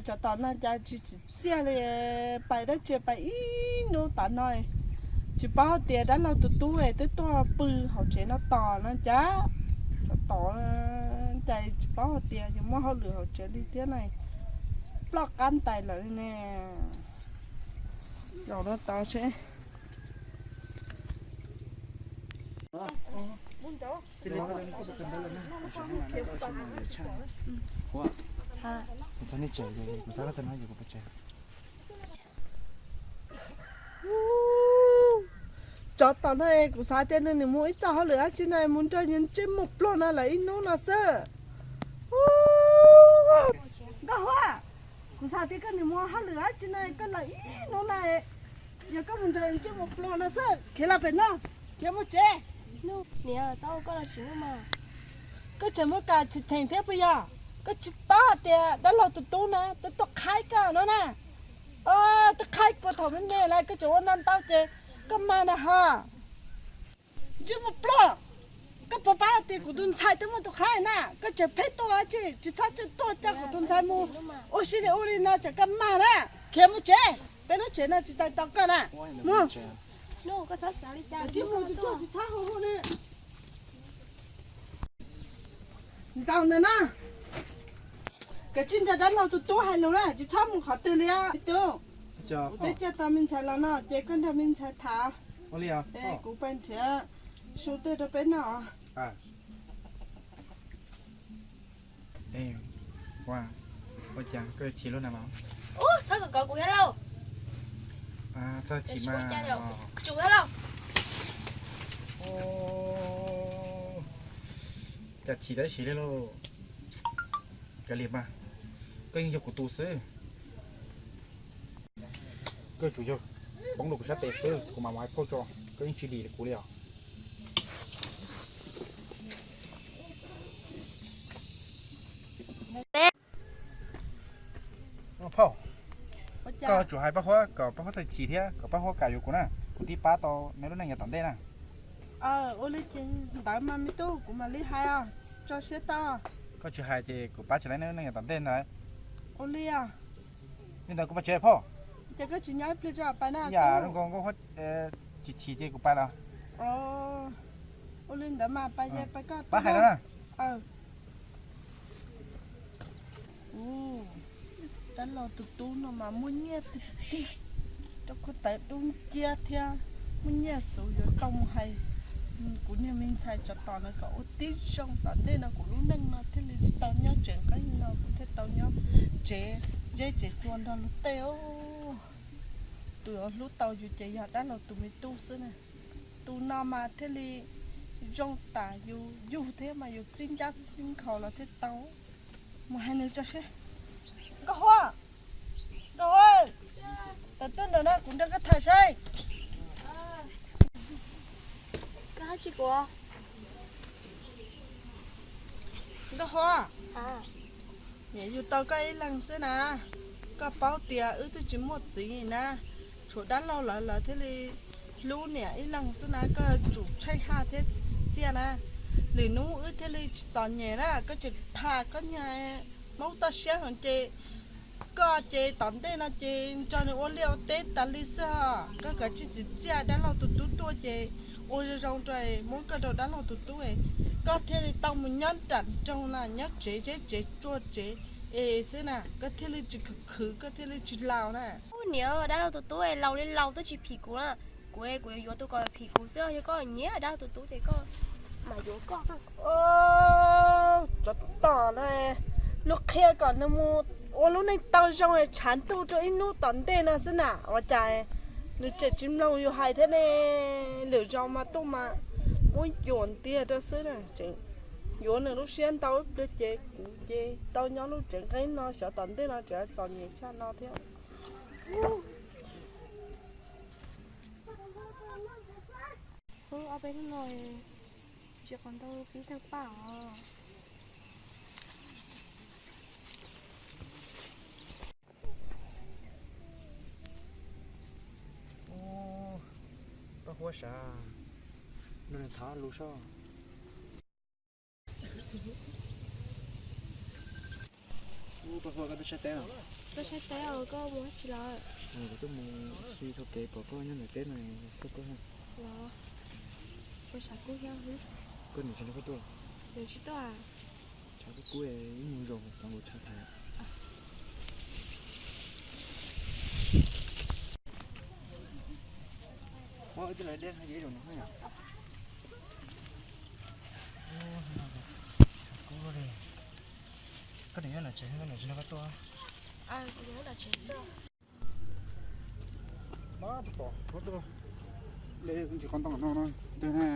Tsov tom no cas tsis tsim txiaj li, pais dab tsi pais ib hnub tom no, tsis paub hais tias dab laug tus tub twb tuaj pw hauv tsev no tos no cas. Tsov tom cas tsis paub hais tias yuav muaj hauj lwm hauv tsev li thiab na. Ploj qab ntais lawm ne. Zaum no tos seb. Tsov tom no kuv xav tias nws mus ib txoj hauj lwm dab tsi no mus nrog ntsej muag pluag no lawm ib hnub no xwb. Nkauj Huab, kuv xav tias koj nws mus hauj lwm dab tsi no koj lawm ib hnub no, yog koj mus nrog ntsej muag pluag no xwb, khiav los pem no, khiav mus tsev. Niam, koj tseem muaj kas cheem thiab puas yog? Koj tsis paub hais tias dab laug tus tub na twb tuaj qhaib koj no na. Twb qhaib puag thaum me me lawm, koj tseem ua no ntau ces koj mag na ho. Ntsej muag pluag, koj puas paub tias kuv tus ntxhais twb muaj tus qhaib na, koj tseem pheej tuaj dab tsi, tsis txhob tuaj coj kuv tus ntxhais mus ua si li ua li no, tseem koj mag na, khiav mus tsev, peb lub tsev no tsis txais tos koj na. Mus, tsis mus tsis txhob hu hu li. Ntau ntawd na, koj tsis nrog dab laug tus tub hais lus na, tsis txhob mus qhov twg li. Tub, kuv twb coj tau me ntxhais los no ces koj nrog me ntxhais tham, kuv pais nrhiav su tej rau peb noj. Ua cas koj chim lub na mas? Ub, txhob kom kuv yog lauj. Txhob chim mas. Tsum yog lauj. Cas chim tab sis li lauj. Kav liam mas, koj yeej yog kuv tus xwb. Koj tsum yog poob rau kuv sab tes xwb kuv mam mus hais phauj tso, koj yeej tsis dim kuv li os. Phauj, koj tsum hais Paj Huab kom Paj Huab txhob chim thiab kom Paj Huab kam yuav kuv na, kuv thiaj pab tau neb lub neej yav tom ntej na. Ua li ces ntawd mas me tub, kuv mam li hais os, tso siab tau. Koj tsis hais ces kuv pab tsis tau neb lub neej yav tom ntej ntag. Ua li os. Li ntawd kuv pais tsev phauj. Ces koj tsis nyob ib pliag tso pais na. Yam zoo nkaus Nkauj Huab chim chim ces kuv pais lawm. Ua li ntawd mas pais, pais koj pab hais na. Dab laug tus tub no mas muaj nyiaj tiag tiag, rau koj tawv dub nciab thiab muaj nyiaj xwb yuav tau mus hais kuv niag me ntxhais tsov tom no kom ua tib zoo tom ntej no kuv lub neej no thiaj li tsis tau nyob tsev nqeeb no, kuv thiaj tau nyob tsev zeb tsev tsua nrog luag tej. Tus yuav hlub tau yus ces yog dab laug tus me tub xwb na. Tus no mas thiaj li zoo tas yus yug thiab mas yus txij ncaj txij nkhaus los thiaj tau. Mus hais nws tso seb. Nkauj Huab, Nkauj Huab, tam tuaj ntawm no kuv nrog koj tham saib. Nkauj Huab, niam yug tau koj ib leeg xwb na, koj paub tias wb twb tsis muaj txiv na, tshuav dab laug lawv lawv thiaj li hlub niam ib leeg xwb na, koj tsum tsheej haj thiab txiv txiaj na. Lwm hnub wb thiaj li tsis txom nyem na, koj tseem tham koj niag Hmoob toj siab heev ces koj ces tom ntej no ces nrog nws ua liaj ua teb tas li xwb os. Koj kav tsij txiv txiaj dab laug tus tub tuaj ces ua zoo zoo rau muab koj rau dab laug tus tub, koj thiaj li tau mus nyob nram nroog na, nyob tsev zeb tsev tsua tsev es xwb na, koj thiaj li tsis khwv khwv, koj thiaj li tsis laus na. Niam, dab laug tus tub laus li laus twb tsis phim kuv na, kuv kuv yuav yuav tus kom phim kuv xwb, yog koj nyiam dab laug tus tub ces koj mam yuav koj. Tsov tom no, luag qhia kom nws mus ua lub neej tau zoo tshav ntuj rau ib hnub tom ntej no xwb na, ua cas nws tseem tsis mloog yus hais thiab ne. Lwm zaus mas tuaj mas muab yuam ntiag rau xwb na, tseem yuav nws lub siab ntau ib pliag ces kuv ces tau nyob lub tsev nqeeb no xyov tom ntej no tseem txom nyem tshaj no thiab. Ob peb hnub no tsis qhov ntau pib tawg paj os. Paj Huab sav, nug nws thov lus soj. Ub, Koj tuaj saib teb los? Tuaj saib teb os, koj mus dab tsi los? Kuv tuaj mus si tau kev pom koj nyob ntawm teb no xauj koj. Los, koj sav kub thiab. Koj niam tsis nrog koj tuaj? Nws tsis tuaj. Tshav kub kub, wb mus zaum tom nkaus tshav tham. Koj niam nyob nram tsev, koj niam tsis nrog koj tuaj? Ntsis qhov ntoo no ntawg na.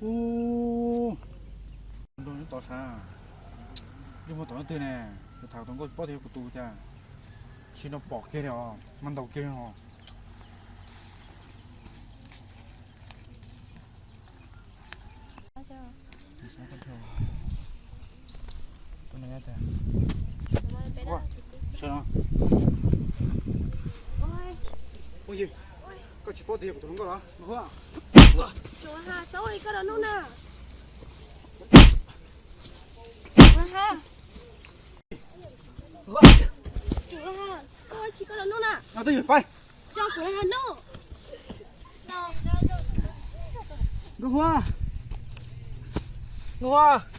Ub, ntoo nyob tod sav, ntsej muag tom no twg ne? Kuv tham tau nkauj tsis paub tias yog kuv tus cas. Sim no pom kiag li os, mas ntaus kiag li os. Koj tsis paub tias yog kuv tus hluas nkauj los? Tsuas ha, txhob ua li koj los nug na. Tsuas ha, tsuas ha, koj ua tsi koj los nug na. Tso kuv los nug. Nkauj Huab, Nkauj Huab.